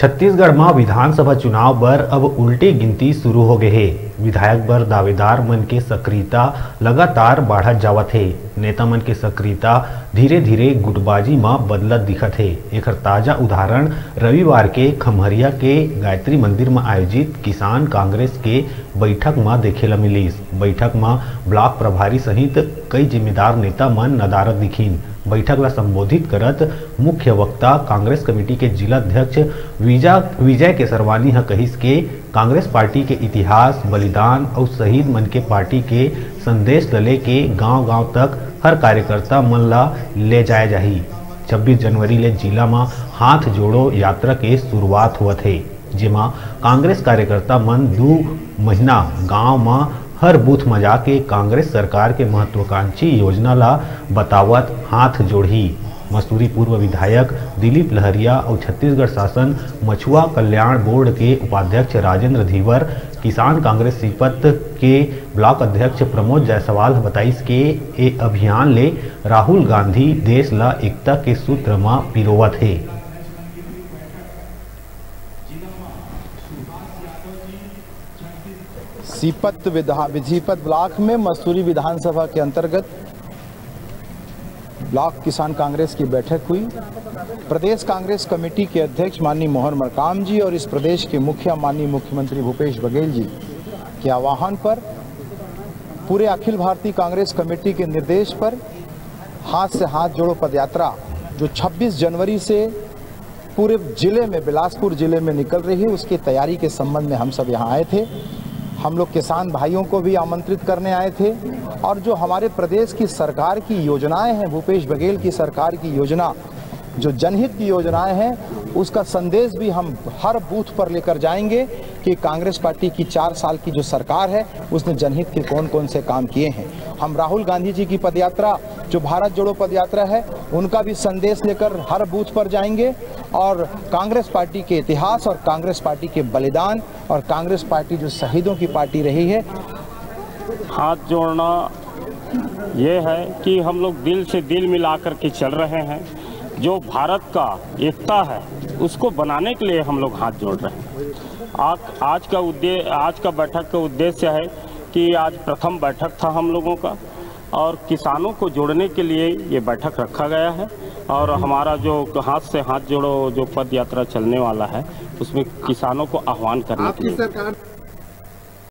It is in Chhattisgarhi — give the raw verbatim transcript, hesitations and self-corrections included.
छत्तीसगढ़ म विधानसभा चुनाव बर अब उल्टी गिनती शुरू हो गए हे। विधायक बर दावेदार मन के सक्रियता लगातार बाढ़त जावत हे। नेता मन के सक्रियता धीरे-धीरे गुटबाजी म बदलत दिखत हे। एखर ताजा उदाहरण रविवार के खम्हरिया के गायत्री मंदिर म आयोजित किसान कांग्रेस के बैठक म देखे ल मिलिस। बैठक म ब्लॉक प्रभारी सहित कई जिम्मेदार नेता मन नदारद दिखिन। बैठक ल संबोधित करत मुख्य वक्ता कांग्रेस कमेटी के जिला अध्यक्ष विजा-, विजय केसरवानी ह कहिस के कांग्रेस पार्टी के इतिहास, बलिदान अउ शहीद मन के पार्टी के संदेश ल लेके गांव-गांव तक हर कार्यकर्ता मन ल ले जाए जाही। छब्बीस जनवरी ले जिला म हाथ जोड़ो यात्रा के शुरुआत होवत हे, जेमा कांग्रेस कार्यकर्ता मन दू महीना गांव म हर बूथ म जाके कांग्रेस सरकार के महत्वाकांक्षी योजना ला बतावत हाथ जोड़ही। मसूरी पूर्व विधायक दिलीप लहरिया अउ छत्तीसगढ़ शासन मछुआ कल्याण बोर्ड के उपाध्यक्ष राजेंद्र धीवर, किसान कांग्रेस सीपत के ब्लॉक अध्यक्ष प्रमोद जायसवाल ह बताइस के ए अभियान ले राहुल गांधी देश ला एकता के सूत्र म पिरोवत हे। सीपत विधा-, सीपत ब्लॉक में मसूरी विधानसभा के अंतर्गत ब्लॉक किसान कांग्रेस की बैठक हुई। प्रदेश कांग्रेस कमेटी के अध्यक्ष माननीय मोहन मरकाम जी और इस प्रदेश के मुखिया माननीय मुख्यमंत्री भूपेश बघेल जी के आह्वान पर पूरे अखिल भारतीय कांग्रेस कमेटी के निर्देश पर हाथ से हाथ जोड़ो पदयात्रा जो छब्बीस जनवरी से पूरे जिले में, बिलासपुर जिले में निकल रही है, उसकी तैयारी के संबंध में हम सब यहाँ आए थे। हम लोग किसान भाइयों को भी आमंत्रित करने आए थे और जो हमारे प्रदेश की सरकार की योजनाएं हैं, भूपेश बघेल की सरकार की योजना, जो जनहित की योजनाएं हैं, उसका संदेश भी हम हर बूथ पर लेकर जाएंगे कि कांग्रेस पार्टी की चार साल की जो सरकार है, उसने जनहित के कौन कौन से काम किए हैं। हम राहुल गांधी जी की पदयात्रा, जो भारत जोड़ो पदयात्रा है, उनका भी संदेश लेकर हर बूथ पर जाएंगे और कांग्रेस पार्टी के इतिहास और कांग्रेस पार्टी के बलिदान और कांग्रेस पार्टी जो शहीदों की पार्टी रही है, हाथ जोड़ना ये है कि हम लोग दिल से दिल मिला करके चल रहे हैं। जो भारत का एकता है, उसको बनाने के लिए हम लोग हाथ जोड़ रहे हैं। आज, आज का उद्दे-, आज का बैठक का उद्देश्य है कि आज प्रथम बैठक था हम लोगों का और किसानों को जोड़ने के लिए ये बैठक रखा गया है और हमारा जो हाथ से हाथ जोड़ो जो पद यात्रा चलने वाला है, उसमें किसानों को आह्वान करने के लिए।